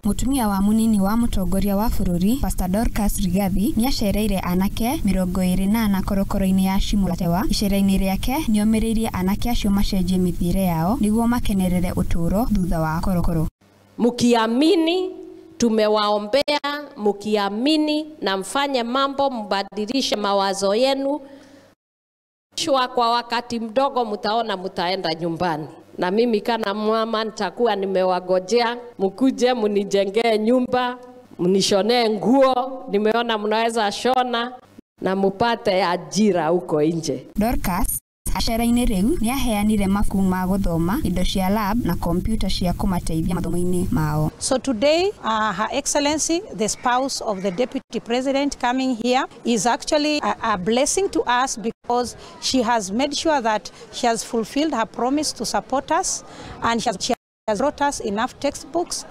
Mutumia wa munini wa mutongoria wa bururi Pastor Dorcas Rigathi niacereire anake 24 korokoro-inĩ ya Shimo la Tewa. Icera-inĩ rĩake nĩomĩrĩirie anake acio macenjie mĩthiĩre yao nĩguo makenerere ũtũũro thutha wa korokoro. Mukiamini tumewaombea, mukiamini na mfanye mambo, mbadilishe mawazo yenu. Kwa wakati mdogo mtaona mtaenda nyumbani. Na mimi kana mama nitakuwa nimewagojea, mkuje munijengee nyumba, mnishonee nguo, nimeona mnaweza shona na mupate ajira huko nje. Dorcas acera-inĩ rĩu nĩaheanire mabuku ma gũthoma, indo cia lab na kompyuta cia kũmateithia mathomo-inĩ mao. So today, Her Excellency, the spouse of the Deputy President coming here is actually a blessing to us because she has made sure that she has fulfilled her promise to support us, and she has brought us enough textbooks,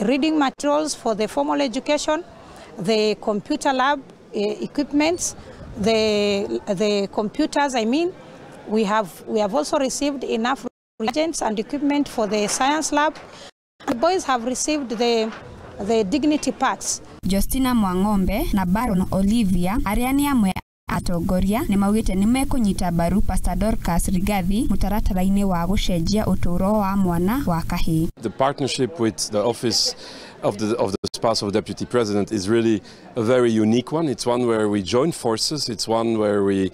reading materials for the formal education, the computer lab equipments, the computers, I mean. We have also received enough reagents and equipment for the science lab. The boys have received the dignity packs. Justina Mwang'ombe na Baron Olivia arĩa nĩ amwe atongoria nĩ maugĩte nĩ mekũnyita mbaru Pastor Dorcas Rigathi mũtaratara-inĩ wa gũcenjia ũtũũro wa mwana wa kahĩĩ. The partnership with the office of the spouse of the Deputy President is really a very unique one. It's one where we join forces. It's one where we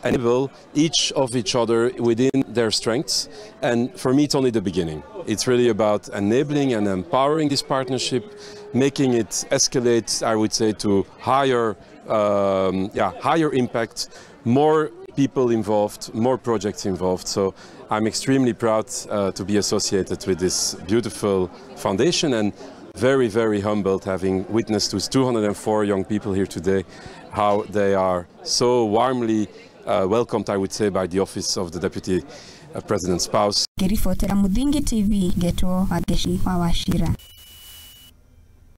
enable each of each other within their strengths, and for me it's only the beginning. It's really about enabling and empowering this partnership, making it escalate, I would say, to higher, higher impact, more people involved, more projects involved. So I'm extremely proud to be associated with this beautiful foundation, and very, very humbled having witnessed with 204 young people here today how they are so warmly welcomed, I would say, by the office of the Deputy President's spouse. Ngĩribotera Muthingi TV, ngetwo Wangechi wa Wachira.